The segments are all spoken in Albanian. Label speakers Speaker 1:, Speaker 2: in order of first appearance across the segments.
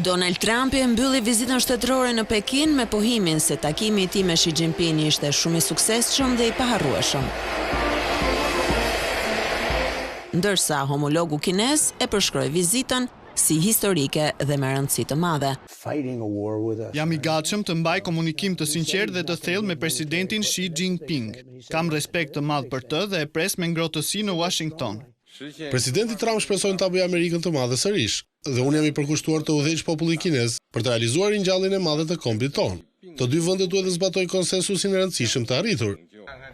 Speaker 1: Donald Trumpi e mbylli vizitën shtetërore në Pekin me pohimin se takimi i tij me Xi Jinping ishte shumë i suksesshëm dhe i paharrueshëm. Ndërsa homologu kinez e përshkroi vizitën si historike dhe me rëndësi të madhe.
Speaker 2: Jam i gatshëm të mbaj komunikim të sinqertë dhe të thellë me presidentin Xi Jinping. Kam respekt të madh për të dhe e pres me ngrohtësi në Uashington.
Speaker 3: Presidenti Trump shpreson ta bëjë Amerikën të madhe sërish, dhe unë jam i përkushtuar të udhëheq popullin kinez për të realizuar ringjalljen e madhe të kombit tonë. Të dy vendet duhet të zbatojnë konsensusin e rëndësishëm të arritur.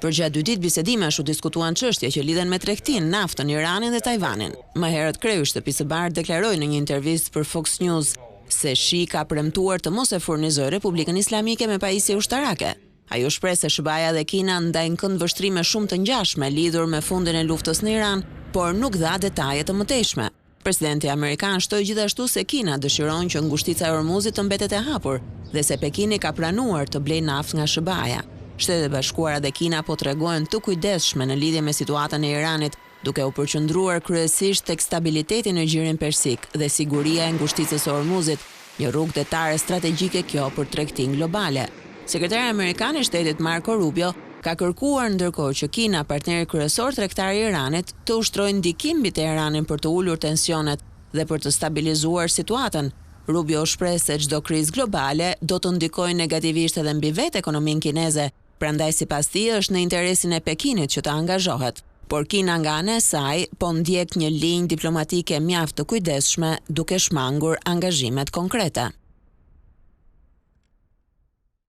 Speaker 1: Përgjatë dy ditë bisedimesh u diskutuan çështje që lidhen me tregtinë, naftën, Iranin dhe Tajvanin. Më herët kreu i Shtëpisë së Bardhë deklaroi në një intervistë për Fox News se Xi ka premtuar të mos e furnizojë Republikën Islamike me pajisje ushtarake. Ai u shpreh se SHBA-ja dhe Kina ndajnë këndvështrime shumë të ngjashme lidhur me fundin e luftës në Iran, por nuk dha detaje të mëtejshme. Presidenti amerikan shtoi gjithashtu se Kina dëshiron që ngushtica e Hormuzit të mbetet e hapur dhe se Pekini ka pranuar të blejë naftë nga SHBA-ja. Shtetet e Bashkuara dhe Kina po tregohen të kujdesshme në lidhje me situatën e Iranit, duke u përqendruar kryesisht tek stabiliteti në Gjirin Persik dhe siguria e ngushticës së Hormuzit, një rrugë detare strategjike kjo për tregtinë globale. Sekretari amerikan i Shtetit Marco Rubio ka kërkuar ndërkohë që Kina, partneri kryesor tregtar i Iranit, të ushtrojë ndikim mbi Teheranin për të ulur tensionet dhe për të stabilizuar situatën. Rubio u shpreh se çdo krizë globale do të ndikojë negativisht edhe mbi vetë ekonominë kineze, prandaj sipas tij është në interesin e Pekinit që të angazhohet. Por Kina nga ana e saj po ndjek një linjë diplomatike mjaft të kujdesshme duke shmangur angazhimet konkrete.